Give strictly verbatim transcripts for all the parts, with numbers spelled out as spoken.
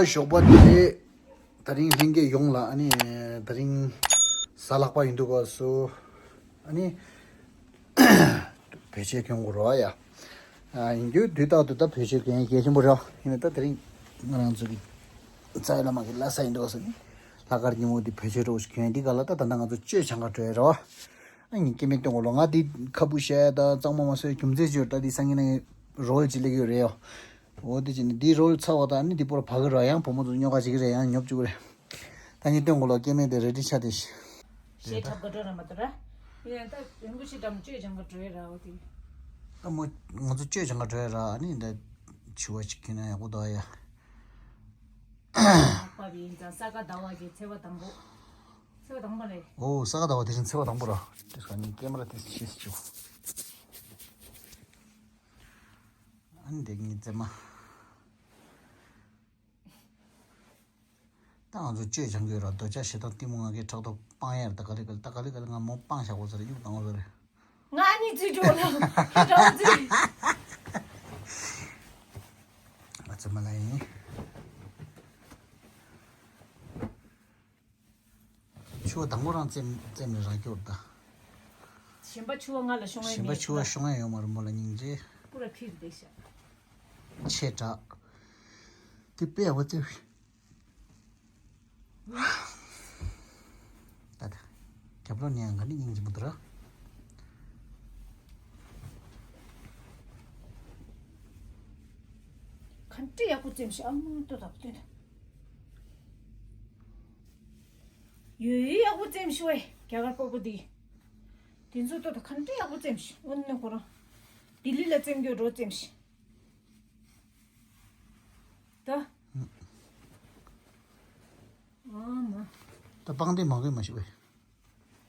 ཞོགས་པ་དེ་ད་རིང་ལྷན་རྒྱས་ཡོངས་ལ་ཨ་ནི་ད་རིང་གཟའ་ལྷག་པ་ཡིན་འདུག་ག་སུ་ཨ་ནི་བོད་ཆས་གྱོན་དགོས་རེད་བ་ཡ། ཨ་ཡིན་རྒྱུ་དུས་རྟག་ཏུ་ད་བོད་ཆས་གྱོན་ཡ་གལ་ཆེན་པོ་རེད་བ། ཡིན་ན་ད་ད་རིང་ང་རང་ཚོ་གི་རྩ་བའི་བླ་མ་གི་བླ་གཟའ་ཡིན་འདུག་ག་སུ་ནི་ལྷག་དཀར་ཉིན་མོ་དེ་བོད་ཆས་རོགས་ཞིག་གྱོན་ཡ་འདི་ག་ལ་ད་ད་ལྟ་ང་ཚོ་གཅོད་བྱང་ག་འགྲོ་ཡ་རེད་བ། ཨ་ནི་སྐྱེ་དམན་སྟོན་དགོས་ལོ། ང་འདི་ཁ་སྤུ་བཤད་ཡ་ད་གཙང་མ་མ་བཟོས་རྒྱུ་མཚན་ཅིག་ཡོད། ད་འདི་སང་ཉིན་ནས་རོལ་ཅིག་སླེབས་ཀྱི་ཡོད་རེད་ཡ། འོ་དེ་བྱས་ནས་འདི་རོལ་ཚར་བ་དང་ཨ་ནི་འདི་པོར་བག་གི་ར་ཡང་བུ་མོ་ཚོ་སྨྱོ་ཁ་བྱེད་ཀྱི་རེད། ཡང་ཉོབ་བཅུག་གི་རེད། ད་ངས་སྟོན་དགོས་ལོ། སྐྱེ་དམན་དེ་རེ་ཌི་ཆགས་དེ། ཞེས་འཁྲབ་ག་འགྲོ་ར་མ་གཏོགས་ར། ཡིན་ཡང་ད་རིན་པོ་ཆེ་འགྲམ་གཅོད་བྱང་ག་འགྲོ་ཡ་ར་འོ་དེ། ད་མོ་ང་ཚོ་གཅོད་བྱང་ག་འགྲོ་ཡ་ར། ཨ་ནི་འདི་ཕྱུ་པ་ཅིག་གྱོན་ན་ཡག་པོ་འདུག་ཡ། ལྷག་པ་ཡིན་ཙང་ས་ག་ཟླ་བ་གི་ཚེས་པ་དང་པོ། ཚེས་པ་དང་པོ་རེད། ཨོ་ས་ག་ཟླ་བ་དེ་རིང་ཚེས་པ་དང་པོ་ར། དེ་ག་ནི་ཀེ་མ་ར་དེ་ཤེས་སུ་བཅུག་ཨ་ནི་འདི་ངའི་རྩེད་མ། ད་ང་ཚོ་གཅོད་བྱང་གི་ར་འདོད་ཆགས་ཞེ་སྡང་གཏི་མུག་ང་གའི་ཕྲག་དོག་སྤང་ཡར་ད་ག་ལེ་ག་ལེ་ད་ག་ལེ་ག་ལེ་ང་མོ་སྤང་བཞག་གོ་ཟེར་གཡུག་བཏང་གོ་ཟེར། ང་ཨ་ནི་ཚུར་འགྲོ་ལ་ཁྱེད་རང་ཚུར། ང་ཚོ་མ་ལ་ཡིན། ཕྱུ་པ་དང་པོ་རང་རྩེམ་རྩེམ་ནས་རག་སྐྱོར་ད། གཞན་པ་ཕྱུ་པ་ང་ལ་ཤོང་ཡ་མེད། གཞན་པ་ཕྱུ་པ་ཤོང་ཡ་ཡོད་མ་རེད་མོ་ལ་སྙིང་རྗེ། པུ་ར་ཕིར་བསྡད་ཤག་ཆེ་དྲགས། དེ་དཔེ་ཡག་པོ་རྩེ། ད་ད། རྒྱབ་ལོགས་ནས་ཡང་ག་ནས་སྙིང་རྗེ་མོ་འདུག་ར། ག་འདྲ་ཡག་པོ་རྩེམ་ཤག་ཨ་མ་ལྟོས་ད་ལྟོས་ད། ཡོད་ཡོད་ཡག་པོ་རྩེམ་ཤོག་ཨེ་རྒྱ་གར་སྤོ་བོ་འདི། དེ་ཚོ་ལྟོས་ད་ག་འདྲ་ཡག་པོ་རྩེམ་ཤག་དངོས་གནས་ཁོ་རང་། ལྡི་ལི་ལ་རྩེམ་རྒྱུ་འགྲོ་རྩེམ་ཤག་ད། ཨ་མ། ད་པང་གདན་མ་གོན་མ་ཤི་བས།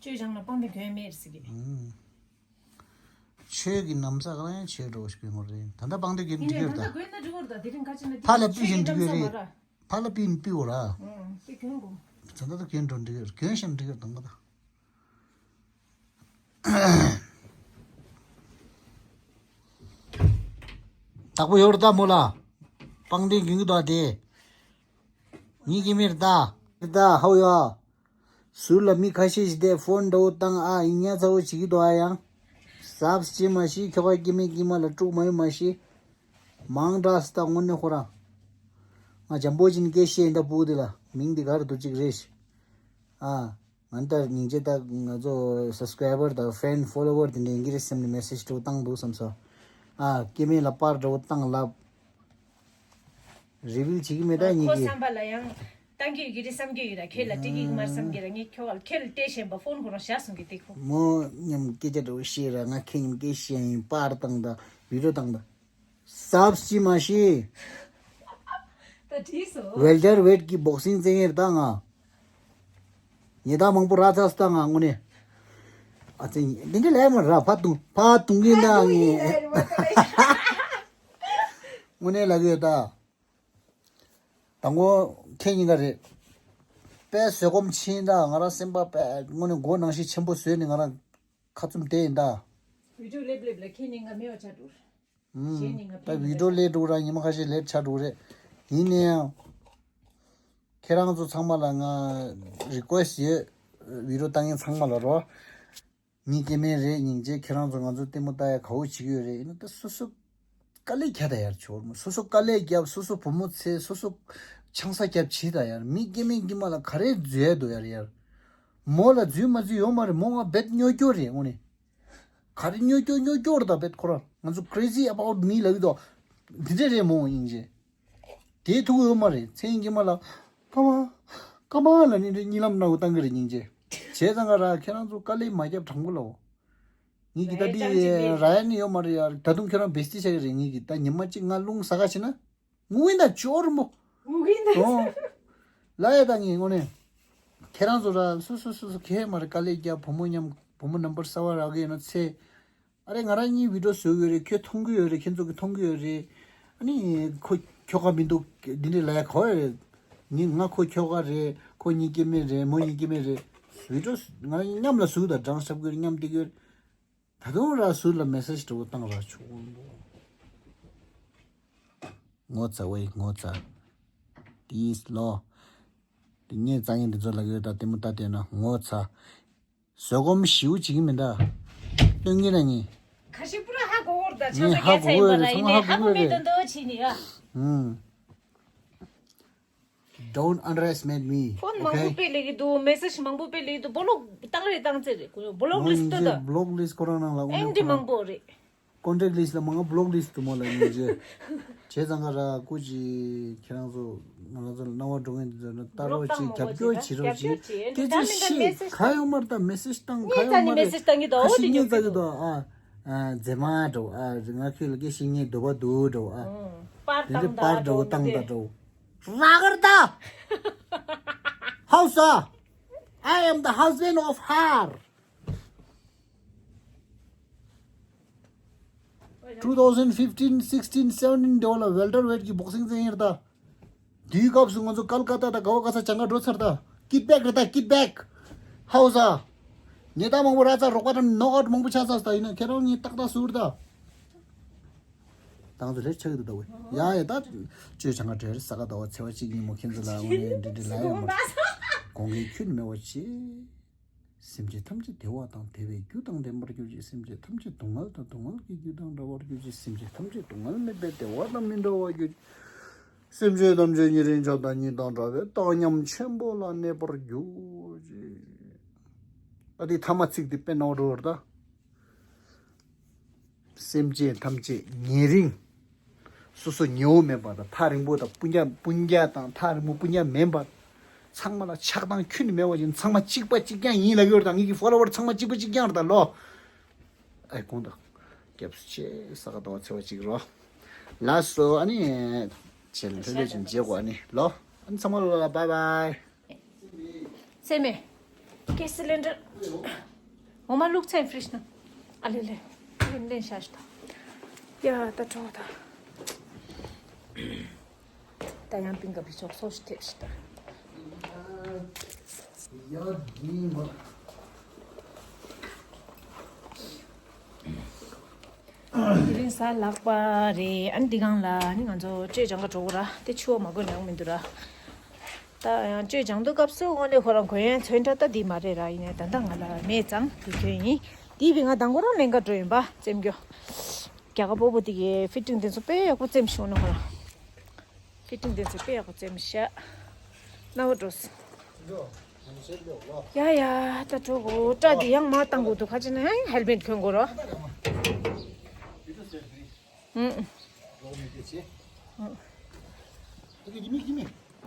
ཆོས་བྱང་ལ་པང་གདན་གོན་མེད་ཟེར་གི། ཨང་། ཆོས་ཀྱི་ན་བཟའ་གང་ཡང་ཆོས་འགྲོ་ཞིག་གོན་དགོས་རེད། ད་ལྟ་པང་གདན་གོན་འགྲིག་ཡོད་ད། ཡིན་ནའི་ད་ལྟ་གོན་ན་འགྲིག་གི་རེད་ད། དེ་རིང་ཁ་ཆེ་ན་དེ་ཕ་ལ་རིང་པི་ཞིག་ཆོས་ཀྱི་འགྲིག་ན་ཡོད་བཟའ་རེད། མ་ར། ཕ་ལ་པི་ཡིན་པི་འོ་ར། ཨང་དེ་གོན་དགོས། ད་ལྟ་གོན་འགྲོ་འགྲིག་ཡོད་གོན་ཤམ་འགྲིག་ཡོད་དང་པོ་ད། བདག་པོ་ཡོད་རེད་ད་མོ་ལ། པང་གདན་གྱོན་གྱི་འདུག་དེ། ངའི་སྐྱེ་དམན་རེད་ད། རེད་ད་ཧའོ་ཡ། ཟུར་ལ་མི་ཁ་ཤས་ཤིག་བསྡད་ཕོན་འདྲ་བོ་བཏང་ཨ་ཡིན་ཉ་ཚ་བོ་བྱེད་ཀྱི་འདུག་ཨ་ཡང་། ཟབ་ཅི་མ་ཤི་ཁྱོ་ག་སྐྱེ་དམན་སྐྱེ་དམན་ལ་དཀྲུག་མ་ཡོང་མ་ཤི། མང་དྲགས་སི་ད་དངོས་གནས་ཁོ་རང་། ང་འཇམ་པོ་ཅིག་ནས་སྐད་བཤད་ཡིན་ད་བུ་དེ་ལ་མིང་འདི་ག་རེ་འདུག་ཅིག་རེད་ཤི། ཨ། ང་ད་སྙིང་རྗེ་ད་ང་ཚོ་སབ་སི་ཀ་རའི་བར་དང་ཕེན་ཕོ་ལོ་ཝར་དེ་འདྲ་ཡིན་གྱི་རེད་བསམ་ནས་མེ་སེ་ཇི་འདྲ་བོ་བཏང་འདུག་བསམ་སོང་། ཨ་སྐྱེ་དམན་ལ་པར་འདྲ་བོ་བཏང་ལབ། རི་བིལ་བྱེད་ཀྱི་མེད་ད་ཨ་ཉིད་ཁོ་ཀྱིས། བསམ་པ་ལ་ཡང་བཏང་གི་ཡོད་ཀྱི་རེད་བསམ་གྱི་ཡོད་ར་ཁྱེད་ལ་སྤྲད་ཀྱི་ཡོད་མ་རེད་བསམ་གྱི་ར་ངས་ཁྱོད་ལ་ཁྱེད་ལ་སྤྲད་བཞིན་པ་ཕོན་ཁོ་རང་བཞག་སོང་གི་དེ་ཁོ། མོ་མཉམ་སྐད་ཆ་འདྲ་བོ་བཤད་ར་ང་ཁྱེད་མཉམ་སྐད་བཤད་ཡིན་པར་བཏང་ད་བི་ཌིའོ་བཏང་ད། ཟབ་ཅི་མ་ཤི། ད་བྲིས་སོ། ཝེལ་ཊར་ཝེཊ་ཀྱི་བོག་སིང་རྩེད་མཁན་རེད་ད་ང་། ཉེས་རྡུང་མང་པོ་རག་ཚར་སོང་ད་ང་དངོས་གནས། ཨ་ཙི་འདི་འདྲ་ལས་མ་ར་ཕ་དུང་ཕ་དུང་གིན་ད་ངས། དངོས་གནས་ལབ་ཀྱི་ཡོད་ད། དང་པོ་ཁྱེད་གཉིས་ཀ་རེད། དཔེ་བཟོད་སྒོམ་ཕྱིན་ད་ང་རང་སེམས་པ་དཔེ་དངོས་གནས་མགོ་ནང་བཞིན་ཆེན་པོ་བཟོས་ནས་ང་རང་ཁ་བཙུམ་བསྡད་ཡིན་ད། བི་ཌིའོ་སླེབས་སླེབས་ལ་ཁྱེད་གཉིས་ཀ་མེད་པ་ཆགས་འགྲོ། གཞན་གཉིས་ཀ་ད་ཕན་བི་ཌིའོ་ལས་འགྲོ་ར་ཉི་མ་ཁ་ཤས་ལེཊ་ཆགས་འགྲོ་རེད། ཡིན་ནའང་། ཁྱེད་རང་ཚོ་ཚང་མ་ལ་ང་རི་ཀུ་ཨེ་སི་ཡོད། བི་ཌིའོ་བཏང་མཁན་ཚང་མ་ལ་རོ། ངའི་སྐྱེ་དམན་རེད་སྙིང་རྗེ་ཁྱེད་རང་ཚོ་ང་ཚོ་ལྟད་མོ་ལྟ་ཡ་དགའ་བོ་བྱེད་ཀྱི་ཡོད་རེད་ཡིན་ན་ད་སོ་སོ། དཀའ་ལས་རྒྱག་ད་ཡར་ཆོར་མོ་སོ་སོ་དཀའ་ལས་རྒྱབ་སོ་སོ་བུ་མོ་འཚོལ་སོ་སོ་ཆང་ས་རྒྱབ་བྱེད་ད་ཡར་མི་སྐྱེ་དམན་སྐྱེ་དམན་ལ་ག་རེ་འཛུལ་ཡ་འདུག་ཡར་ཡར། མོ་ལ་འཛུལ་མ་འཛུལ་ཡོད་མ་རེད་མོ་ང་རྦད་སྨྱོ་སྐྱོ་རེད་དངོས་གནས། ག་རེ་སྨྱོ་སྐྱོ་སྨྱོ་སྐྱོ་རེད་ད་རྦད་ཁོ་རང་ང་ཚོ་crazy about me ལབ་ཀྱི་འདུག་འདི་འདྲ་རེད་མོ་སྙིང་རྗེ། དེའི་ཐུག་ཡོད་མ་རེད་མཚན་སྐྱེ་དམན་ལ། ཀ་མ། ཀ་མ་ལ་ནི་རེ་གཉིད་ལམ་ནག་བཏང་གི་རེད་སྙིང་རྗེ། བྱས་ཙང་ཀ་ར་ཁྱེད་རང་ཚོ་དཀའ་ལས་མ་རྒྱབ་དྲང་པོ་ལའོ། ངེད་ཀྱི་ད་འདི་ར་ཡ་ནི་ཡོད་མ་རེད་ཡ་ད་དུང་ཁྱོད་རང་བེ་སྟི་ཆགས་ཀྱི་རེད་ངེད་ཀྱི་ད་ཉི་མ་གཅིག་ང་རླུང་ཟ་ག་བྱེད་ན། ངུ་གིན་ད་ཅོར་མོ། ངུ་གིན་ད། ཨོ། ལ་ཡ་ད་ངས་དངོས་གནས། ཁྱེད་རང་ཚོ་ར་སོ་སོ་སོ་སོ་ཁེ་མ་རེད་དཀའ་ལས་རྒྱབ་བུ་མོ་མཉམ་བུ་མོ་ནམ་བར་གསར་བ་རག་གི་ཡོད་ན་ཚེ། ཨ་རེ་ང་རང་གཉིས་བི་ཌིའོ་བཟོ་གི་ཡོད་རེད་ཁྱོད་མཐོང་གི་ཡོད་རེད་ཁྱེད་ཚོ་གི་མཐོང་གི་ཡོད་རེད། ཨ་ནི་ཁོ་ཁྱོ་ག་མི་འདུག་འདི་འདྲས་ལ་ཡ་གོ་ཡ་རེད། ངས་ང་ཁོ་ཁྱོ་ག་རེད་ཁོ་གཉིས་སྐྱེ་དམན་རེད་མོ་གཉིས་སྐྱེ་དམན་རེད། བི་ཌིའོ་ང་རང་མཉམ་ལ་བཟོ་གི་ད་སྦྲང་ཤབ་གི་ཡོད་རེད་མཉམ་བསྡད་གི་ཡོད་རེད། ད་དུང་ར་ཟུར་ལ་མེ་སེ་ཇི་འདྲ་བོ་བཏང་ར་ཆོག་གོ་འདུག་ངོ་ཚ་བའི་ངོ་ཚ། དེས་ལོ། དེ་ངས་རྩ་ངན་འདི་ཚོ་ལ་ཡོད་ད་ལྟད་མོ་ལྟ་བསྡད་ན་ངོ་ཚ། བཟོད་སྒོམ་ཞེ་པོ་བྱེད་ཀྱི་མིན་ད། སྟོན་གྱི་ན་ངས། ཁ་ཤས་པུ་ར་ཧ་གོ་བོར་ད་ཆང་ངས་ས་ཧ་རྒྱལ་ཚན་གོ་པ་ལ་ཡིན་ནས་ཧ་གོ་མེད་དོན་དོ་བྱེད་ནི་ཡ། ཧུམ། Don't underestimate me. ཕོན་མང་པོ་okay? སྤེལ་ལེ་གི་འདུག་མེ་སེ་ཇི་མང་པོ་སྤེལ་ལེ་གི་འདུག་སྦོ་ལོག་བཏང་རེད་བཏང་ཚེ་རེད་ཁོ་བོ་ལོག་ལིས་ཊི་ད། བློག་ལིས་ཊི་ཁོ་རང་ནང་ལ་དབང་ཨེམ་ཌི་མང་པོ་རེད། ཀོན་ཊེག་ལིས་ཊི་ལ་མང་ང་བློག་ལིས་ཊི་དུ་མོ་ལ་ཡིན་རྗེས། བྱས་ཙང་ག་ར་སྐུ་ཅི་ཁྱེད་རང་ཚོ་ང་རང་ཚོ་ལ་སྣང་བ་འགྲོ་མཁན་དེ་ཚོ་ལ་ལྟ་རོགས་ཅིག་རྒྱབ་སྐྱོར་བྱེད་རོགས་ཅིག་སྐད་ཆ་བཤད་ག་ཡོང་མ་རེད་ད་མེ་སེ་ཇི་བཏང་ག་ཡོང་མ་རེད། ཁ་ཤས་ངས་རྩ་ནས་མེ་སེ་ཇི་བཏང་གི་འདུག་ཁ་ཤས་ངས་རྩ་གི་འདུག་ཨ། མཛེས་མ་འགྲོ་ཨ། ང་ཁྱོད་ལ་སྐད་ཆ་ངས་འདོད་པ་འདུག་འགྲོ་ཨ། དེ་འདྲ་པར་འགྲོ་བཏང་ད་འགྲོ། རག་ར་ད། Hausa. I am the husband of her. Two thousand fifteen, sixteen, seventeen དེ་བ་ལ་welterweight གི་boxing རྩེད་ཡིན་ར་ད། དེའི་སྐབས་སུ་ང་ཚོ་ཀལ་ཀ་ཏ་དང་ག་བ་ག་ས་ཅང་ག་འགྲོ་ཚར་ད། Kid back ར་ད་kid back. Hausa. ཉེས་རྡུང་མང་པོ་རག་ཚར་རོགས་པ་དང་knockout མང་པོ་ཆགས་ཚར་ད་ཡིན་ན་ཁྱེད་རང་ངས་ཏག་ཏག་ཟུར་ད། ཏང་ཚོ་ལས་ཆགས་ཀྱི་འདུག་ད་བས། ཡ་ཡ་ད། ཅོས་བྱང་ཁ་བྲལ་ས་ག་ཟླ་བ་ཚེས་པ་གཅིག་ཉིན་མོ་ཁྱེད་ཚོ་ལ་འོ་ནས་འདྲི་འདྲི་ལ་ཡོང་བ། དགོངས་འགལ་ཁྱོན་མེད་པ་བྱེད། སེམས་ཅན་ཐམས་ཅད་བདེ་བ་དང་བདེ་བའི་རྒྱུ་དང་ལྡན་པར་གྱུར་ཅིག་སེམས་ཅན་ཐམས་ཅད་སྡུག་བསྔལ་དང་སྡུག་བསྔལ་གྱི་རྒྱུ་དང་བྲལ་བར་གྱུར་ཅིག་སེམས་ཅན་ཐམས་ཅད་སྡུག་བསྔལ་མེད་པའི་བདེ་བ་དང་མི་འབྲལ་བར་གྱུར་ཅིག་སེམས་ཅན་ཐམས་ཅད་ཉེ་རིང་ཆགས་སྡང་གཉིས་དང་བྲལ་བའི་བཏང་སྙོམས་ཆེན་པོ་ལ་གནས་པར་གྱུར་ཅིག་ཨ་དེ་ཐ་མ་ཚིག་དེ་དཔེ་ནོར་འགྲོ་བར་ད། སེམས་ཅན་ཐམས་ཅད་ཉེ་རིང་། སོ་སོ་ཉེ་བོ་མེད་པ་དང་ཐག་རིང་པོ་དང་སྤུན་ཀྱག་སྤུན་ཀྱག་དང་ཐག་རིང་པོ་སྤུན་ཀྱག་མིན་པ། ཚང་མ་ལ་ཆགས་སྡང་ཁྱོན་ནས་མེད་པ་ཅིག་ཚང་མ་གཅིག་པ་གཅིག་རྐྱང་ཡིན་ལབ་ཡོད་ད། ངེད་ཀྱི་ཕོ་ལོ་ཝར་ཚང་མ་གཅིག་པ་གཅིག་རྐྱང་རེད་ད་ལོ། ཨེ་གོང་དང་། སྐྱབས་སུ་མཆི། ས་ག་ཟླ་བ་ཚེས་པ་གཅིག་རོ། ལགས་སོ་ཨ་ནི། བྱས་ལ་ལྷོད་ལྷོད་ཅིག་མཇལ་གོ་ཨ་ནི་ལོ། ཨ་ནི་ཚང་མ་ལོ་ལ་bye bye། སེམས་མེད། ཀེ་སི་ལེན་ཌར། འོ་མ་བླུགས་ཚེ་ཕི་རིཇ་ནང་། ཨ་ལེ་ལེ། ལེན་ལེན་ཤ་ཤ་ད། ཡ་ད་གྲོགས་ད། ད་ཡང་པིང་ག་བི་ཆོག་སོ་ཤི་ཐེབས་ཤི་ད། ཡ་དེ་མ། དེ་རིང་གཟའ་ལྷག་པ་རེད། ཨ་ནི་འདི་སྒང་ལ་ཨ་ནི་ང་ཚོ་ཅོས་ལྗང་ག་འགྲོ་གི་ར། དེ་ཆུ་བ་མ་གོན་ནའང་མི་འདུག་ར། ད་ཡང་ཅོས་ལྗང་དུ་སྐབས་སུ་དངོས་གནས་ཁོ་རང་གོན་ཡ་ཚོན་ཁྲ་ད་འདི་མ་རེད་ར། ཡིན་ནའི་ད་ལྟ་ང་ལ་མེད་ཙང་འདི་གྱོན་ཡིན། འདི་བི་ང་དང་པོ་རང་ལེན་ག་འགྲོ་ཡིན་པ་རྩེམ་རྒྱོ། རྒྱ་གར་པོ་པོ་དེ་གི་ཕི་ཊིང་དེ་ཚོ་དཔེ་ཡག་པོ་རྩེམ་ཤོག་ན་ཁོ་རང་། ཕི་ཊིང་དེ་ཚོ་དཔེ་ཡག་པོ་རྩེམ་ཤག་ན་བ་འགྲོ་སོང་། ཡ་ཡ་ད་གྲོགས་གོ་སྐྲ་དེ་ཡང་མ་བཏང་དགོས་འདུག་ཁ་ཅིག་ན་ཡང་ཧེལ་མེཊ་གྱོན་དགོས་རོ། ཨུ།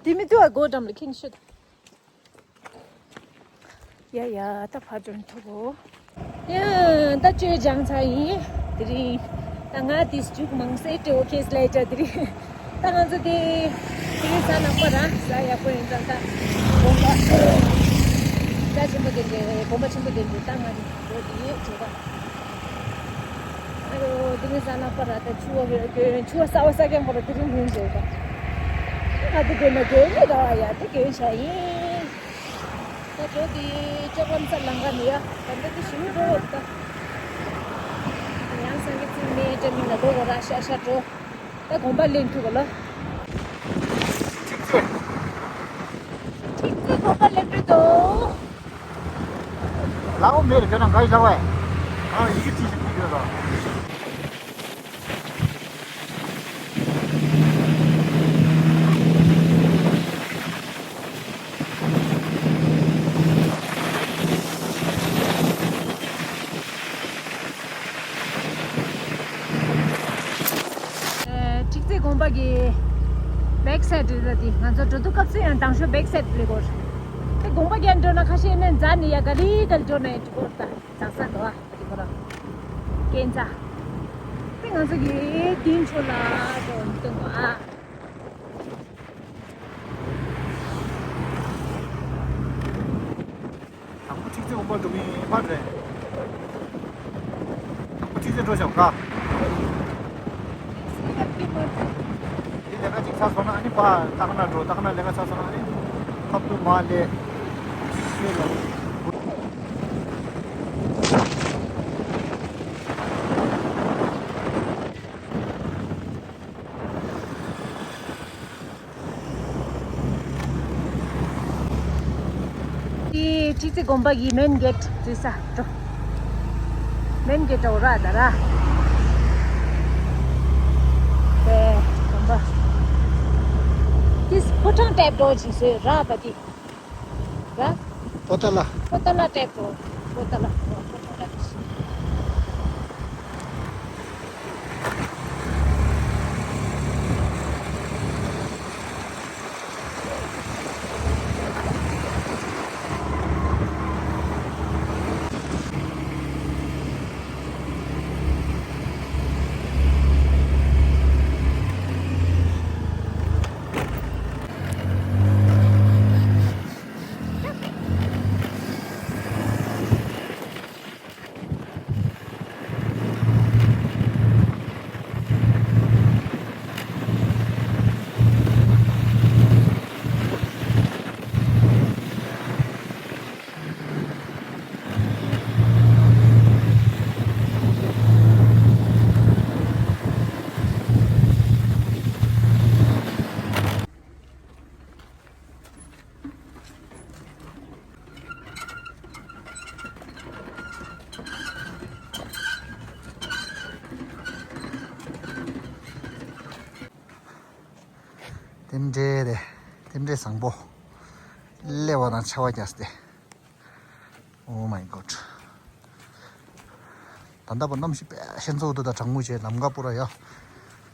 དེ་མི་དུ་ཨ་གོ་འགྲམ་ལ་ཁེངས་ཤོད། ཡ་ཡ་ད་ཕར་འགྲོ་ཐུབ་བོ། ཡ་ད་ཅོས་ལྗང་ཚར་ཡིན། དེ་རིང་ད་ང་དེ་རྒྱུག་མང་སེ་སྤྲེའུ་ཁེས་ལས་ཅག་དེ་རིང་ད་ང་ཚོ་དེ་དེ་རིང་གཟའ་ལྷག་པ་ར་གཟའ་ཡག་པོ་ཡིན་ཙང་ད་དགོན་པ་རྒྱ་ཆེན་པོ་དེ་འདྲའི་དགོན་པ་ཆེན་པོ་དེ་འདྲའི་ད་ང་འགྲོ་དེ་ཡོད་བྱེད་པ། ཨ་རོ་དེ་རིང་གཟའ་ལྷག་པ་ར་ད་ཆུ་བ་གི་གི་ཆུ་བ་ས་བ་ས་རྐྱང་པ་ར་དེ་རིང་ལྷུན་བྱེད་པ། ང་དེ་དགོན་ན་གི་ཡོད་ར་ཡ་དེ་གི་ཡོད་ཤ་ཡིན། ད་འགྲོ་དེ་ཅོག་པམ་ས་ལང་ག་ནི་ཡ། ད་འདི་དེ་ཞིམ་འགྲོ་བ་ད། ཡང་སང་གི་ཚིག་མེད་ཅན་མིན་ལ་འགྲོ་གོ་ར་ཤ་ཤ་འགྲོ། ད་དགོན་པ་ལེན་ཐུབ་གོ་ལ། ཁྲིག་ཚེ་དགོན་པ་ལེན་འགྲོ་དོ། ལའོ་མེར་ཁྱོད་རང་ག་ཡི་ལ་བས། ཨ་ཡི་གེ་ཅི་ཞིག་ཅིག་ཡོད་ར། ཁྲིག་རྩེ་དགོན་པ་གི་བེག་སའིཌ་རེད་ལ། དེ་ང་ཚོ་འགྲོ་དུས་སྐབས་སུ་ཡང་དང་ཤོས་བེག་སའིཌ་ལ་སླེབས་ཀྱི་ཡོད་རེད། དེ་དགོན་པ་རྒྱབ་འགྲོ་ན་ཁ་ཤས་ནས་འཛར་ནས་ཡ་ག་ལི་ག་ལི་འགྲོ་ན་ཡང་འགྲིག་གི་ཡོད་རེད། ད་དྭངས་གཙང་འདུག་ཨ། དེ་ཁོ་རང་སྐས་འཛེག་དེ་ང་ཚོ་གི་མདུན་ཕྱོགས་ལ་འགྲོ་འདུག་ཨ། དང་པོ་ཁྲིག་རྩེ་དགོན་པ་འགྲོ་གི་ཡིན་པ་རེད། དང་པོ་ཁྲིག་རྩེ་འགྲོ་བཞག་ག་འདི་ལས་ཀ་ཅིག་ཚར་སོང་ན་ཨ་ནི་ཕར་ཏག་ན་འགྲོ། ཏག་ན་ལས་ཀ་ཚར་སོང་ན་ཨ་ནི་ཁབ་ཏུ་མ་ལས་ཁྲིག་རྩེ་ལ། ཁྲི་རྩེ་དགོན་པ་གི་མེན་གེ་ཊི་འཛུལ་ས་འགྲོ། མེན་གེ་ཊི་འོ་ར་ད་ར། དེ་དགོན་པ། དེ་ཕོ་བྲང་ཊའིབ་འགྲོ་ཅིག་བཟོས་ར་བ་དེ། ར། ཕོ་ཏ་ལ། ཕོ་ཏ་ལ་ཊའིབ་འགྲོ། ཕོ་ཏ་ལ། ཕོ་ཏ་ལ། རྟེན་འབྲེལ་རེད། རྟེན་འབྲེལ་བཟང་པོ། སླེབས་པ་དང་ཆར་པ་བརྒྱབ་སྟེ། Oh my god. ད་ལྟ་བར་གནམ་གཤིས་དཔེ་ཞན་ཚ་འུ་ཐུག་དང་གྲང་མོ་བྱས། ལམ་ཁ་པུ་ར་ཡ།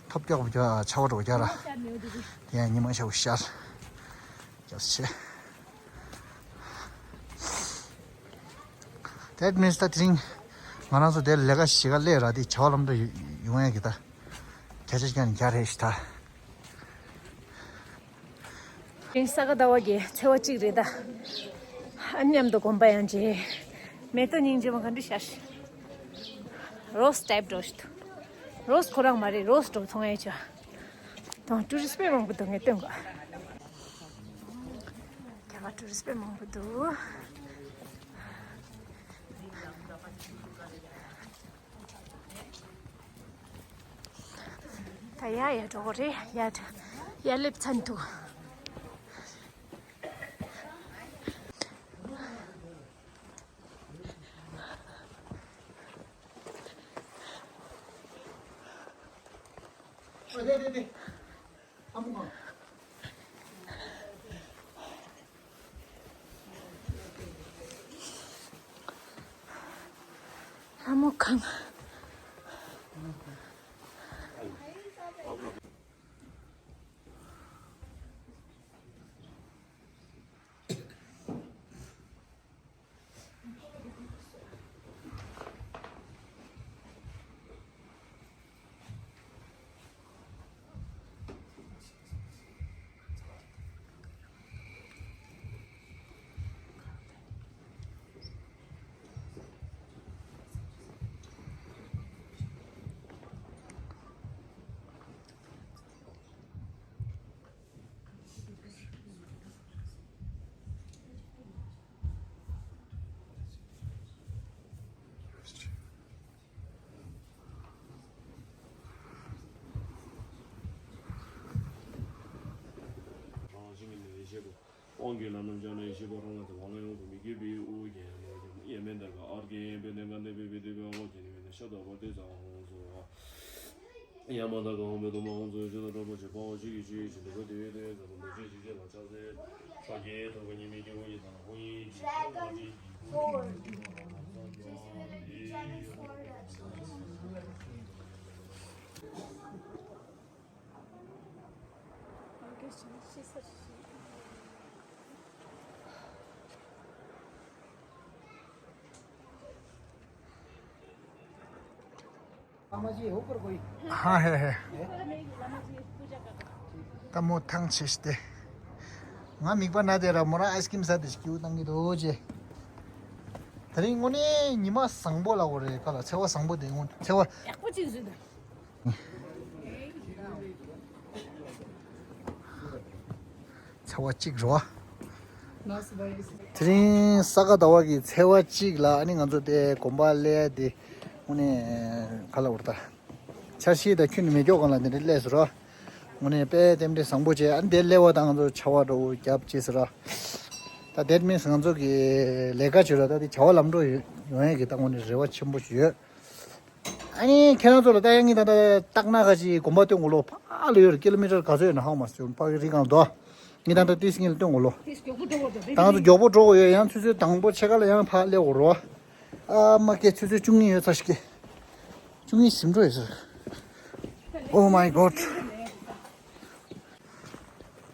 ཐོབ་རྒྱག་པ་རྒྱག་ཆར་པ་འགྲོ་རྒྱག་ར། དེ་ཡང་ཉི་མ་ཤར་བ་ཤར། རྒྱབ་ཆེ། That means ད་དེ་རིང་ང་རང་ཚོ་དེར་ལས་ཀ་བྱེད་ག་སླེབས་ར། དེ་བྱ་བ་ལམ་འགྲོ་ཡོང་ཡ་གི་ད། བརྒྱ་ཆ་བརྒྱ་ནས་བརྒྱ་རེད་ཤི་ད། དེ་རིང་ས་ག་ཟླ་བ་གི་ཚེས་པ་གཅིག་རེད་ད། ཨ་མཉམ་དུ་དགོན་པ་ཡང་མཇལ། མེ་ཏོག་སྙིང་རྗེ་མོ་ག་འདྲ་ཤར་ཤི། རོ་སི་ཊའིབ་འགྲོ་ཤི་ཐུ། རོ་སི་ཁོ་རང་མ་རེད། རོ་སི་འགྲོ་མཐོང་ཡ་ཆ། དང་ཊུ་རི་སི་དཔེ་མང་པོ་འདུག་ངས་སྟོན་གོ། རྒྱ་གར་ཊུ་རི་སི་དཔེ་མང་པོ་འདུག་ད་ཡ་ཡ་འགྲོ་གི་རེད། ཡ་ཡ་སླེབས་ཚར་འདུག་ལྷ་མོ་གང་། དབང་གི་ལམ་རྣམས་སྦྱངས་ནས་ཡེ་ཤེས་ཕ་རོལ་ཏུ་ཕྱིན་པ་དབང་ཡོངས་སུ་མི་འགྱུར་བའི་དབུ་རྒྱན་ནོ། ཡེ་མེ་མདའ་གི་ཨརྒྷ་ཡེ་བེ་ནེ་ག་ནེ་བེ་བེ་ཏེ་བེ་ཨོ་ཀེ་ནེ་བེ་ནེ་ཤ་དོ་བོ་ཏེ་ས་ཧོང་སོ། ཡ་མ་དག་ག་འོག་མིན་དུ་མ་འོངས་ཚོགས་ཞིང་དང་གྲོགས་པོ་ཆེ་དཔའ་བོ་ཆེ་གི་ཆོས་ཀྱི་འདུན་པ་དེ་བས་དེ་བས་ཟབ་པོ་འདུ་བྱེད་ཀྱི་ལ་ཕྱག་འཚལ། ཕྱག་རྒྱའི་ཐོག་གི་ཉི་མའི་སྐྱེ་བོ་ཡི་དང་ཧོ་ཡི་ཇི་ལྟ་བ་ཅན་གྱི་སྐུ་གཟུགས་ཀྱི་ཐོག་ལ་ལམ་སང་དུ་དེ་ཡི་ཡོད་པ་དེ་ལ་ཕྱག་འཚལ། हाँ, है, है। ད་མོ་ཐང་ཆད་སྟེ། ང་མིག་པ་ན་དེ་ར་མོ་རང་ཨའི་སི་ཀྲིམ་ཟ་དེ་སྐྱིད་པོ་བཏང་གི་འདུག་ཅེ། དེ་རིང་དངོས་གནས་ཉི་མ་བཟང་པོ་ལ་འོ་རེད་ག་ལ། ཚེས་པ་བཟང་པོ་དེ་སྔོན་ཚེས་པ། ཡག་པོ་ཅིག་བཟོས་འདུག་ཚེས་པ་གཅིག་རོ། དེ་རིང་ས་ག་ཟླ་བ་གི་ཚེས་པ་གཅིག་ལ་ཨ་ནི་ང་ཚོ་དེ་དགོན་པ་སླེབས་ཡ་དེ་དངོས་གནས་ག་ལ་འོར་ད། འཆར་གཞི་དང་ཁྱོན་ནས་མེད་སྐྱོ་གང་ལ་དེ་འདྲ་སླེབས་སོ་རོ། དངོས་གནས་དཔེ་རྟེན་འབྲེལ་བཟང་པོ་བྱས། ཨ་ནི་དེ་སླེབས་པ་དང་ང་ཚོ་ཆར་པ་འདྲ་བོ་བརྒྱབ་བྱས་སོ་རོ། ད་that means ང་ཚོ་གི་ལས་ཀ་བྱོས་ལ་ད་དེ་བྱ་བ་ལམ་འགྲོ་ཡོང་ཡས་ཀྱི་ད་དངོས་གནས་རེ་བ་ཆེན་པོ་ཞིག་ཡོད། ཨ་ནི་ཁྱེད་རང་ཚོ་ལ་ད་ཡང་ངས་ད་ད་སྟག་སྣ་ཁ་ཅིག་དགོན་པ་སྟོན་དགོས་ལོ། ཕར་ལ་ཡོད་རེད། ཀི་ལོ་མི་ཊར་ག་ཚོད་ཡོད་ན་ཧ་མ་སོང་། ཕ་གི་རི་སྒང་དོ། ངས་ད་ད་ཏིས་ངས་ལ་སྟོན་དགོས་ལོ། ད་ང་ཚོ་མགྱོགས་པོ་འགྲོ་དགོས་ཡོད། ཡང་ཆུ་ཚོད་དང་པོ་ཕྱེད་ཀ་ལ་ཡང་ཕར་སླེབས་དགོས་རེད་བ། ཨ་མ་ཀེ་ཆུ་ཚོད་བཅུ་གཉིས་ཡོད་ཚར་ཤག་བཅུ་གཉིས་ཟིན་འགྲོ་ཡོད་ཟེར། Oh my god.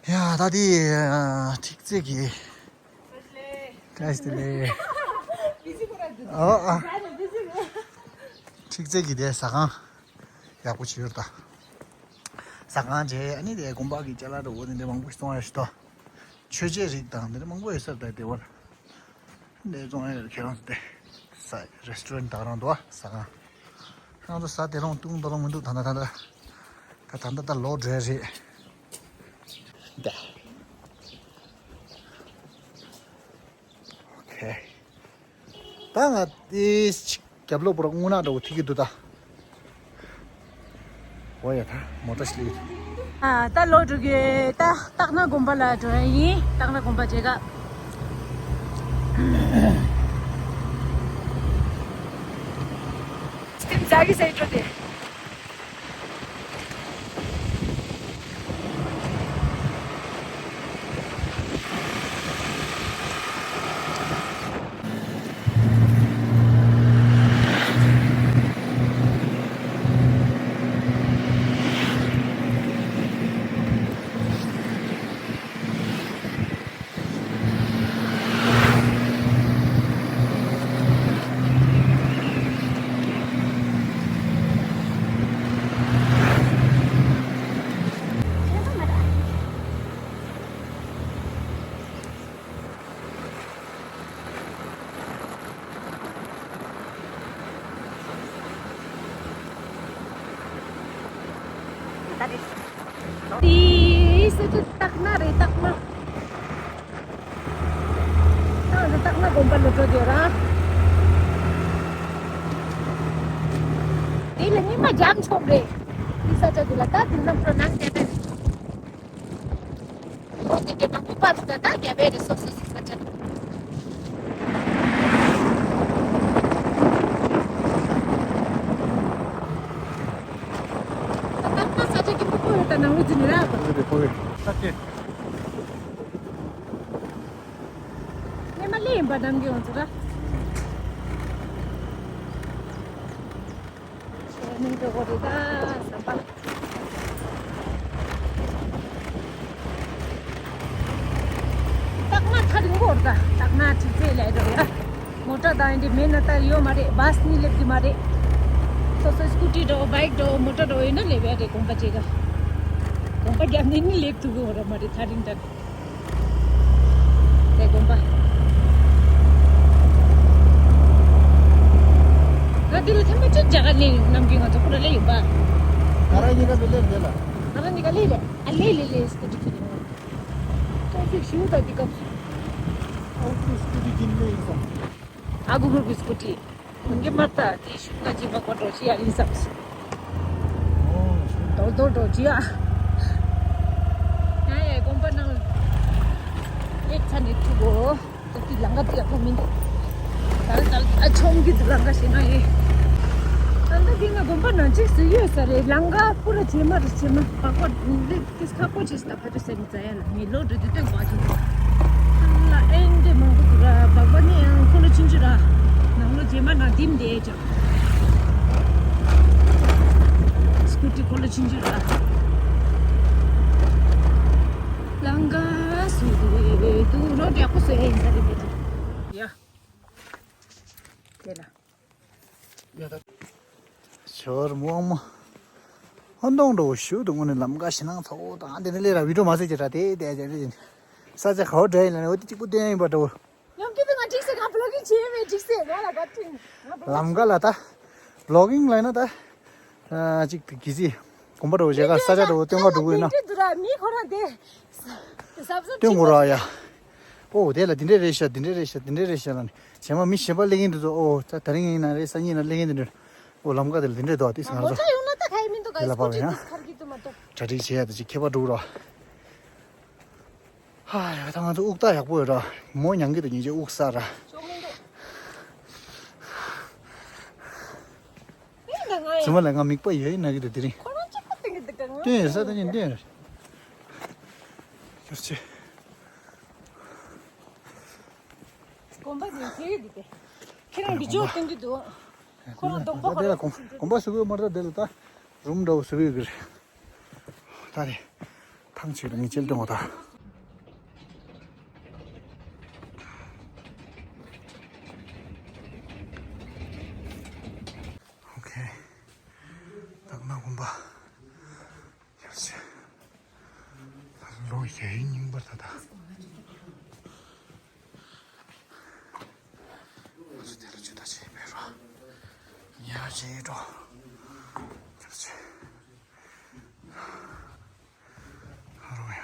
ཡ་ད་དེ་ཁྲིག་རྩེ་གི། བཀྲ་ཤིས་བདེ་ལེགས། ཨོ་ཨ། ཁྲིག་རྩེ་གི་དེ་ཟ་ཁང་ཡག་པོ་བྱས་ཡོད་ད། ཟ་ཁང་བྱས། ཨ་ནི་དེ་དགོན་པ་གི་ཅ་ལག་འདྲ་བོ་དེ་འདྲ་མང་པོ་ཞིག་བཙོང་ཡ་ཞིག་ད། མཆོད་ཆས་རིགས་དང་དེ་འདྲ་མང་པོ་ཡོད་ས་རེད་ད་དེ་བར། འདི་བཙོང་ཡ་ཁྱེད་རང་ཚོ་དེ། ས་རེ་སི་ཊོ་རེན་ཊི་ད་ག་རང་འདུག་ཨ། ཟ་ཁང་། ང་ཚོ་ཟ་དེ་རུང་བཏུང་དོ་རུང་མི་འདུག་ད་ལྟ་ད་ལྟ། ད་ད་ལྟ་ད་ལོག་འགྲོ་ཡ་རེད། ད། ཨོ་ཁེ། ད་ང་དེ་ཅིག་རྒྱབ་ལོགས་པོ་ར་རྔུལ་ནག་འདྲ་བོ་ཐིག་གི་འདུག་ད། འོ་ཡ་ད་མོ་ཊ་ཞིག་སླེབས་ཡོད། ཨ་ད་ལོག་འགྲོ་གི་ད། སྟག་སྣ་དགོན་པ་ལ་འགྲོ་ཡ་ཡིན། སྟག་སྣ་དགོན་པ་མཇལ་ག་སྟིམ་ཛ་གི་སེ་འགྲོ་དེ། དེ་ས་ཆ་སྟག་སྣ་རེད། སྟག་སྣ། ད་འདི་སྟག་སྣ་དགོན་པ་ལ་འགྲོ་དགོས་ར། དེ་ལ་ཉི་མ་འཇམ་ཆོག་རེད། དེ་ས་ཆ་དེ་ལ་ད་དེ་ནམ་འགྲོ་ནང་བསྡད་པས། འོ་དེ་གའི་ནང་པ་ཚོ་ད་ལྟ་རྒྱ་བལ་རེད། སོ་སོ་སོ་ས་ཆ་ལ། ད་ལྟ་ས་ཆ་གི་སྤུ་གུ་ཡོད་ད་ནང་ལོ་འཛིན་ར། ཨོ་དེ་ཕོ་བས། ས་ཆ། སྔོན་མ་སླེབས་ཡིན་པ་ནམ་རྒྱུན་ང་ཚོ་ར། ཆེ་ནི་འགྲོ་གི་རེད་ད་ཟམ་པ། སྟག་སྣ་ཐག་རིང་པོ་རེད་ད། སྟག་སྣ་ཁྲིག་རྩེ་ལ་འགྲོ་ཡ། མོ་ཊ་དང་འདི་མེད་ན་ད་ཡོད་མ་རེད། བྷ་སི་ནི་སླེབས་ཀྱི་མ་རེད། སོ་སོའི་སྐུ་ཊི་འདྲ་བོ་བྷའིཀ་འདྲ་བོ་མོ་ཊ་འདྲ་བོ་ཡོད་ན་སླེབས་ཡ་རེད། དགོན་པ་མཇལ་ག་དགོན་པ་རྒྱབ་ནས་ནི་སླེབས་ཐུབ་ཀྱི་ཡོད་རེད་མ་རེད། ཐག་རིང་དྲགས། དེ་དགོན་པ། ང་འདི་ལ་ཐེངས་མ་གཅིག་མཇལ་ག་སླེབས་ཡོང་། ནམ་རྒྱུན་ང་ཚོ་ཁོ་ར་སླེབས་ཡིན་པ། ང་རང་གཉིས་ཀ་ཚོ་སླེབས་རེད་ལ། ང་རང་གཉིས་ཀ་སླེབས་རེད། ཨ་སླེབས་སླེབས་སླེབས། སྐུ་ཊི་ཁྱེར་ཡོང་། ཊེ་ཕིག་ཞེ་པོ་ད་འདི་སྐབས་སུ། ཨ་ཁུ་སྐུ་ཊི་ཁྱེར་སླེབས་ཡིན་བསམ། ཨ་ཁུ་ཁུ་གི་སྐུ་ཊི། ཁོང་གི་མ་ལྟ་དེ་ཤུགས་ཀ་ཅིག་མ་གོ་འགྲོ་ཅི་ཡ་ཡིན་བསམ། ཨོ། རྡོལ་རྡོལ་འགྲོ་ཅི་ཡ། ང་ཡ་དགོན་པ་ནང་སླེབས་ཚར་ནས་ཐུག་གོ། ད་དེ་ལམ་ཁ་དེ་ཡག་པོ་མི་འདུག་ད་ད་ཨ་ཆོམ་གི་དེ་ལམ་ཁ་ཞེ་ན་ཡིན། ད་ལྟ་དེ་ང་དགོན་པ་ནང་ཅིག་སུ་ཡོད་ས་རེད། ལམ་ཁ་པུ་ར་བྱེ་མ་རེད། བྱེ་མ་བག་པ་ལེབ་ཏིས་ཁ་པོ་ཅིག་ད་ཕ་ཏུ་སེ་ནི་ཙ་ཡ་ལ་ངའི་ལོ་འགྲོ་དུས་སྟོན་པ་ཅིག་ལ་ཨེ་འདྲས་མང་པོ་འདུག་ར། སྦག་སྦག་ནི་ཡང་འཁོར་ལོ་ཆུང་ཆུང་ར། ནང་ལོ་རྗེས་མ་ནང་ལྡིམ་བསྡད་ཅག་སྐུ་ཊི་འཁོར་ལོ་ཆུང་ཆུང་ར། ལང་ཀ་སུ་དེ་དུ་རོ་ཡག་པོ་བཟོ་ཡ་ཡིན་ས་རེད་པས། ཡ། དེ་ལ། ཞོར་མོག་མོ། ཧོན་ཏོང་འགྲོ་ཞུ་དུ་དངོས་ནས་ལམ་ཁ་ཞེ་ནང་ཚ་བོ་དང་དེ་ནས་ལས་ར་བི་ཌིའོ་མ་བཟོས་ཀྱི་ར་དེ་དེ་དེ་རེད། ས་ཆ་ག་བོ་འདྲ་ཡིན་ལ་ནས་འོ་དེ་གཅིག་པུ་སྟོན་ཡིན་པ་འདྲ་བོ། ཡང་སྐྱིད་དུ་ང་འགྲིག་སེ་ང་བི་ལོག་གིང་བྱེད་མེད་འགྲིག་སེ་ང་ལ་ག་ཅིང་ང་བི་ལོག་ལམ་ཁ་ལ་ད་བི་ལོག་གིང་ལ་ན་ད་ཅིག་གི་ཟི་གོམ་པ་འདྲ་བོ་བྱེད་ག་ས་ཆ་འདྲ་བོ་སྟོན་ག་འགྲོ་གི་ཡིན་ན། འདི་འདྲ་མི་ཁོ་རང་དེ། སྟོན་དགོས་ར་ཡ། ཨོ་དེ་ལ་འདི་འདྲས་རེད་ཤག་འདི་འདྲས་རེད་ཤག་འདི་འདྲས་རེད་ཤག་ལ་ནི་བྱེ་མ་མི་གཞན་པ་སླེབས་ཀྱིན་འདུག་ཚོ། ཨོ་ད་དེ་རིང་ཡིན་ན་རེད། སང་ཉིན་ན་སླེབས་ཀྱིན་འདུག་ཨོ་ལམ་ཁ་དེ་ལ་འདི་འདྲས་འདུག་དེ་ང་ཚོ་མོ་ཊ་ཡོང་ན་ད་ག་ཡི་མི་འདུག་ག་དེ་ལ་སྐུ་ཊི་བབས་ཡིན་ན་དེ་ཁར་གྱི་འདུག་མ་གཏོགས། གྲ་སྒྲིག་བྱེད་ཡ་དེ་ཅིག་ཁྱད་པར་འགྲོ་གི་ར། ཨ་ཡ། ད་ང་ཚོ་དབུགས་རྟགས་ཡག་པོ་ཡོད་ར། མོ་མྱང་གི་འདུག་ཉིན་ཅིག་དབུགས་ས་ར། ཚང་མ་ལ་ང་མིག་པ་ཡོད་ན་གི་འདུག་དེ་རིང་། སྟོན་ཡོད་ས་ད་ཉིན་སྟོན་ཡོད། ཁྱོད་ཆེ། གོམ་པ་ནས་དེ་ཡོད་དེ། ཁྱེད་རང་བི་ཌིའོ་སྟོན་གྱི་འདུག་ཁོ་རང་གདོང་པ་ད་དེ་ལ་གོམ་གོམ་པ་བཟོ་གི་མ་རེད། ད་དེ་ལ་ད་རུམ་འདྲ་བོ་བཟོ་གི་ཡོད་གི་རེད། ད་རེད། ཐང་ཆད་ལ་ངས་ཅིལ་གཏོང་བ་ད། ཨོ་ཁེ། ད་ང་གོམ་པ། ཡར་ཆེ། ད་ལོ་ཡ་ཡིན་རྙིང་པར་ད་ད། ང་ཚོ་དེ་ལ་ཇུས་ད་བྱེད་པའི་རོ། ཡ་ཇེ་རོ། ཡར་ཆེ། ཧ་རོ་ཡ།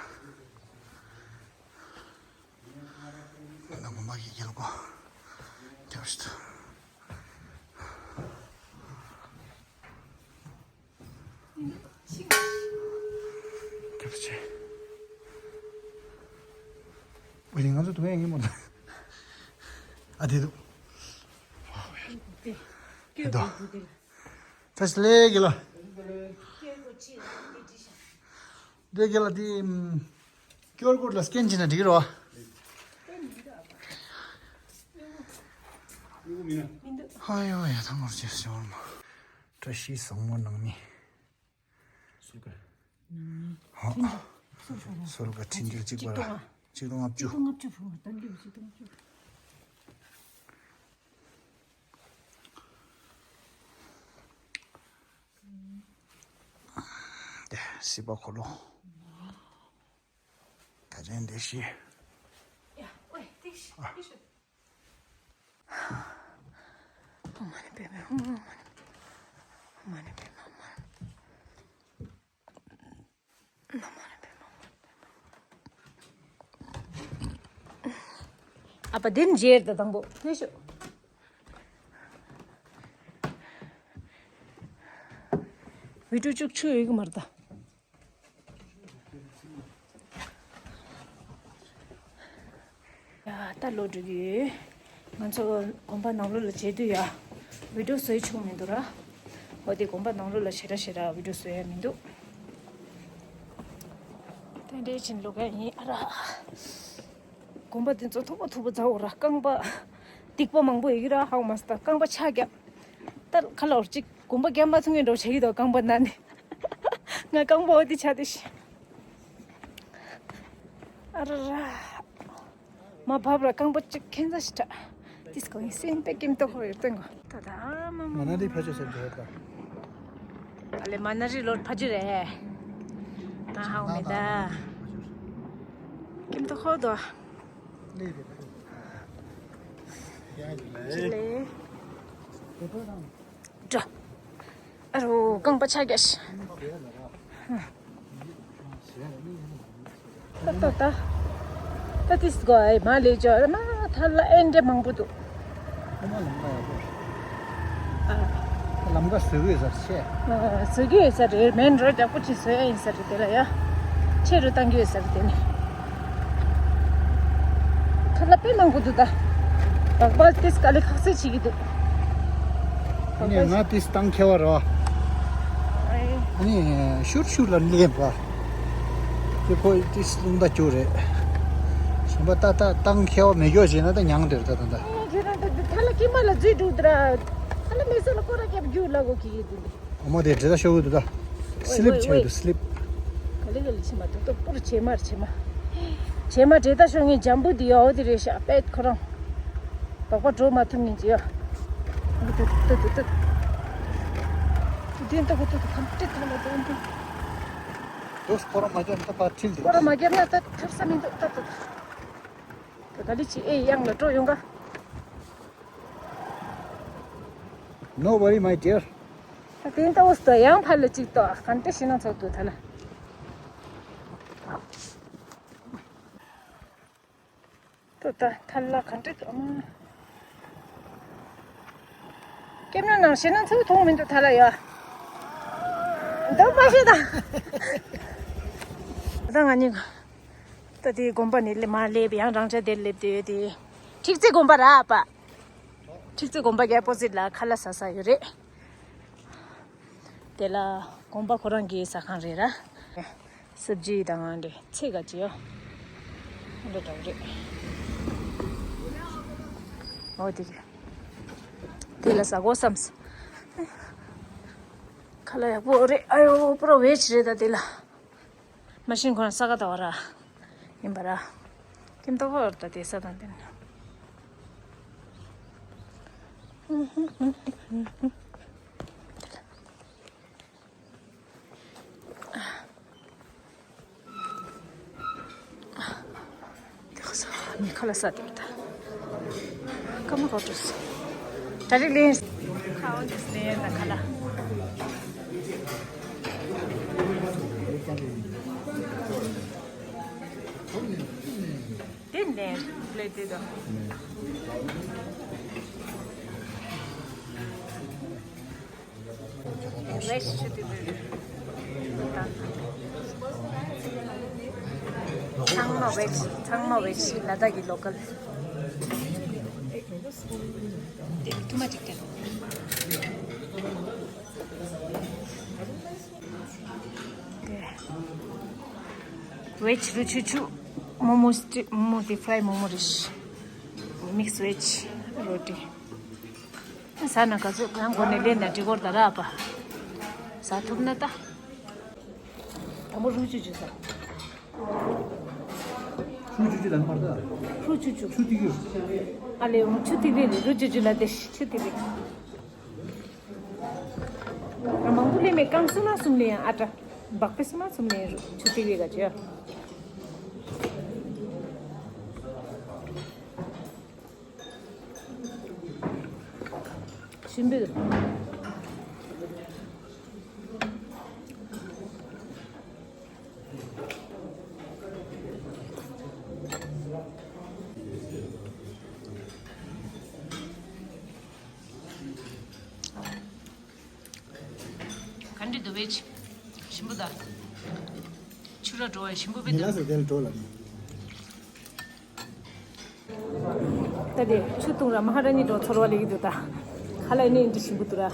ད་ལོ་མ་གི་ཡལ་གོ། རྒྱབ་ཤི་ད། ཁྱབ་ཆེ། ཝེ་ང་ཚོ་དུ་བས་ངེས་མོ་ད། ཨ་དེ་དུ། དེ་དོ། ད་སི་ལེ་གི་ལ། དེ་གི་ལ་དེ། QR code ལ་སི་ཀེན་བྱས་ན་འགྲིག་གི་རེད་བ། ཧ་ཡོ་ཡ་ཐང་ངོར་ཅེས་ཤོར་མ། བཀྲ་ཤིས་བཟང་མོ་ནང་མི། སུར་ཀ། ཧ། སུར་ཀ་ཁྲིན་ཏུ་གཅིག་པ་ལ་གཅིག་སྟོང་ལྔ་བཅུ། གཅིག་སྟོང་ལྔ་བཅུ། དེ་སྲིད་པ་འཁོར་ལོ། ད་རན་འདི་ཤི། ཡ། ཨོའི། ཏིག་ཤི། ཨ། ཏིག་ཤི། ཨོཾ་མ་ཎི་པདྨེ་ཧཱུྃ། ཨོཾ་མ་ཎི་པདྨེ་ཧཱུྃ། ཨོཾ་མ་ཎི་པདྨེ་ཧཱུྃ། ཨ་ཕ་དེ་འཇེར་ད་དང་པོ་ལྟོས་ཤོག་བི་ཌིའོ་བཅུག་ཆོག་ཡོད་གི་མ་རེད་ད། ཡ། ད་ལོག་འགྲོ་གི་ཡོད། ང་ཚོ་དགོན་པ་ནང་ལོགས་ལ་མཇལ་དུས་ཡ། བི་ཌིའོ་བཟོས་ཆོག་མི་འདུག་ར། འོ་དེ་དགོན་པ་ནང་ལོགས་ལ་ཞེ་དྲག་ཞེ་དྲག་བི་ཌིའོ་བཟོ་ཡ་མི་འདུག་དེ་འདྲའི་ཕྱིན་ལོག་ག་ཡིན་ཨ་ར། དགོན་པ་དེ་ཚོ་མཐོ་པོ་མཐོ་པོ་ཛ་འོ་ར། རྐང་པ་སྡིག་པ་མང་པོ་ཡོད་ཀྱི་ར། ཧ་གོ་མ་སོང་། ད་རྐང་པ་ཆག་རྒྱབ། ད་ཁ་ལོར་གཅིག་དགོན་པ་རྒྱབ་མ་ཐུབ་མཁན་འདྲ་བོ་ཆགས་ཀྱི་འདུག་རྐང་པ་ན་ནི། ང་རྐང་པ་འོ་དེ་ཆག་དེ་ཤི། ཨ་ར་ར། མ་བབ་ར་རྐང་པ་གཅིག་ཁེན་ས་ཤི་ཁྲ། ཏིས་གོ་ཡིན་སེམས་པའི་ཀེམ་ཏོ་ཧོ་ཡོད་དོན་གོ། ད་ད་མ་མ་མ་ན་རི་ཕ་ཆོས་སེམས་ཏོ་ཧོ་ད། ཨ་ལེ་མ་ན་རི་ལོར་ཕ་ཆོས་རེད། ང་ཧ་གོ་མེད་ད། ཀེམ་ཏོ་ཧོ་དོ། ལེ་རེད། ཅི་ལེ། འགྲོ། ཨ་རོ་རྐང་པ་ཆག་རྒྱག་ཤི། ད་ད་ད། ད་ཏིས་གོ་ཨེ་མ་ལེ་ཅོ་ཨ་མ་ཐ་ལ་ཨེ་འདྲེ་མང་པོ་འདུག་ཁོ་མ་ལམ་ཁ་ཡག་པོ་རེད། ཨ། ལམ་ཁ་བཟོ་གི་ཡོད་ས་རེད་ཤེས། ཨ། བཟོ་གི་ཡོད་ས་རེད། མེན་རོ་ཌི་ཡག་པོ་ཅིག་བཟོ་ཡ་ཡིན་ས་རེད། དེ་ལ་ཡ། ཆེ་རུ་བཏང་གི་ཡོད་ས་རེད་དེ་ནི། ཁ་ལག་དཔེ་མང་པོ་འདུག་ད། སྦག་སྦག་ཏིས་དཀའ་ལས་ཁག་ཚད་བྱེད་ཀྱི་འདུག་ཨ་ནི་ང་ཏིས་བཏང་ཁེལ་བ་རེད་བ། ཨ་ནི་ཤུར་ཤུར་ལ་སླེབས་པ། དེ་ཁོ་ཏིས་རླུང་རྟ་སྐྱོ་རེད། གཞན་པ་ཏག་ཏག་བཏང་ཁེལ་བ་མེད་སྐྱོ་བྱས་ན་ད་མྱང་འདིར་ད་ད་ད། ཨེ་ཁྱེད་རང་ད་ད་ལ་ཀི་མ་ལ་འཛུལ་འགྲོ་དུ་ར། ད་ལ་མེ་ས་ལ་སྐོར་ར་རྒྱབ་རྒྱུ་ལ་གོ་ཁི་ཡི་དུ་འདི། ཨོ་མ་དེ་འདྲེ་ད་ཤོག་གི་འདུག་ད། སི་ལིབ་བྱས་འདུག་སི་ལིབ། ག་ལེ་ག་ལེ་བྱེད་མ་འདུག་ཏོ་པུར་བྱེད་མར་བྱེད་མ། བྱེད་མ་འདྲེ་ད་ཤོག་ངས་འཇམ་པོ་འདི་ཡོ་འདི་རེད་ཤག་པད་ཁོ་རང་། སྦག་སྦག་འགྲོ་མ་ཐུབ་ངེས་ཀྱི་ཡོ། ཏུ་ཏུ་ཏུ་ཏུ། དེ་འདྲ་གོ་ཏུ་ཏུ་གམ་ཏི་ཐ་ལ་དོན་དུ། དུས་ཁོ་རང་མ་བརྒྱབ་ན་ད་ཕར་ཁྲིད་འདུག་ཁོ་རང་མ་བརྒྱབ་ན་ད་ཐུབ་ས་མི་འདུག་ད་ད་ད། ད་ག་ལེ་ཅི་ཨེ་ཡང་ལ་འགྲོ་ཡོང་ག No worry, my dear. ད་དེ་ལྟ་བུ་སྟོ་ཡང་ཕར་ལ་གཅིག་ཏོ་ག་འདྲ་ཞིག་ན་ཚོགས་འདུག་ད་ལ། ཏོ་ད་ཐ་ལ་ག་འདྲ་འདུག་ཨ་མ། ཀེམ་ར་ནང་ཞེ་ན་ཚོགས་མཐོང་མི་འདུག་ད་ལ་ཡ། འདུག་མ་ཤེས་ད། ད་ང་གཉིས། ད་དེ་དགོན་པ་ནས་མར་སླེབས། ཡང་རང་འཇགས་དེར་སླེབས་བསྡད་ཡོད་དེ། ཁྲིག་རྩེ་དགོན་པ་ར་པ། ཁྲིག་རྩེ་དགོན་པ་གི་ཨ་པོ་ཟིཊ་ལ་ཁ་ལག་ཟ་ས་ཡོད་རེད། དེ་ལ་དགོན་པ་ཁོ་རང་གི་ཟ་ཁང་རེད་ར། སབ་ཇི་དང་འདྲ་ཚིག་ག་ཅི་ཡོད། འདྲ་འདྲ་རེད། འོ་དེ་གི། དེ་ལ་ཟ་དགོས་བསམས། ཁ་ལག་ཡག་པོ་རེད། ཨ་ཡོ་པུ་རོ་བེཇ་རེད་ད་དེ་ལ། མ་གཞི་ཁོ་རང་ས་ག་ཟླ་བ་ར་ཡིན་པ་ར། ཀིམ་ཏོག་ཧོར་ད་དེ་ས་དང་དེ་ན། དེ་ཁ་ས་མི་ཁ་ལ་ས་དེ་ད། ཀ་མ་གོ་ཏུས། ད་རིག་ལེན། ཁ་འོ་དེ་ལེན་ད་ཁ་ལ། དེ་ནས་ལས་དེ་དང་། ཚང་མ་བེཇ། ཚང་མ་བེཇ། ལ་དྭགས་ཀྱི་ལོ་ཀལ། དེ་ཐུ་མ་ཅིག་དེ། བེཇ་རུ་ཆུ་ཆུ། མོ་མོ་སི་ཊི་མོ་མོ་དེ་ཕ་རའི་མོ་མོ་རེད། མིག་སི་བེཇ་རོ་ཊི། ཟ་ན་ག་ཚོད་ཡང་སྒོ་ནས་ལེན་ན་འགྲིག་གོ་རེད་ད་ར་པ། ཟ་ཐུབ་ན་ད། དང་པོ་རུ་ཆུ་ཆུ་ཟ། རུ་ཆུ་ཆུ་ལ་མར་ད། རུ་ཆུ་ཆུ། ཆུ་ཐིགས་རི། ཨ་ལེ་འོ་ཆུ་ཐིགས་རི་རེད། རུ་ཆུ་ཆུ་ལ་དེ་ཆུ་ཐིགས་རི། མང་པོ་ལེན་མེད། རྐང་གསུམ་མ་གསུམ་ལེན་ཡང་ཨ་ཏྲ། སྦག་པའི་གསུམ་མ་གསུམ་ལེན་རུ་ཆུ་ཐིགས་རི་ག་ཅི་ཡ། ཞིམ་པོ་འདུག་ག་འདྲ་འདུག་བེཇ། ཞིམ་པོ་འདུག་ཆུ་ར་འགྲོ་བའི་ཞིམ་པོ་བེ་མི་ལ་འདུག་སེ་དེ་ལ་འགྲོ་ལ་ནི། ད་དེ་ཆུ་བཏུང་ར་མ་ཧ་ར་ནི་འགྲོ་ཚོར་བ་ལེགས་འདུག་ད་ཁ་ལག་ནི་འདི་ཞིམ་པོ་འདུག་ར།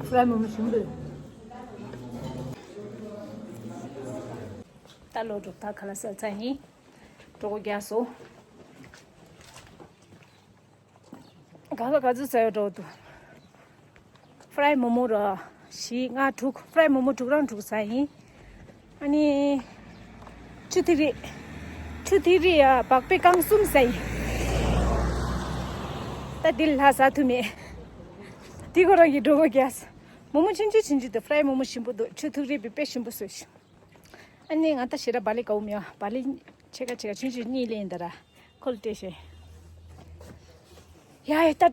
ཕ་རའི་མོག་མོག་ཞིམ་པོ་འདུག་ད་ལོ་གྲོགས་ད་ཁ་ལག་ཟ་ཚར་ཡིན། གྲོགས་རྒྱག་སོ། ག་ལ་ག་ཚོད་ཟ་ཡོད་འགྲོ་འདུག་ཕ་རའི་མོག་མོག་ར་བཞི་ལྔ་དྲུག་ཕ་རའི་མོག་མོག་དྲུག་རང་དྲུག་ཟ་ཡིན། ཨ་ནི། ཆུ་ཐིགས་རི། ཆུ་ཐིགས་རི་ཡ་སྦག་པའི་རྐང་གསུམ་ཟ་ཡིན། ད་འདི་ལ་ཟ་ཐུབ་མེད། འདི་ཁོ་རང་གི་གྲོགས་རྒྱག་སོ། མོག་མོག་ཆུང་ཆུང་ཆུང་ཆུང་དེ་ཕ་རའི་མོག་མོག་ཞིམ་པོ་འདུག་ཆུ་ཐིགས་རི་བི་དཔེ་ཞིམ་པོ་བཟོས་ཤིང་། ཨ་ནི་ང་ད་ཞེ་དྲག་བག་ལེབ་དགའ་བོ་མེད་པ། བག་ལེབ་ཕྱེད་ཀ་ཕྱེད་ཀ་ཆུང་ཆུང་གཉིས་ལེན་ཡིན་ད་ར། ཁོ་ལ་སྤྲད་ཤེ། ཡ་ཡ་ད་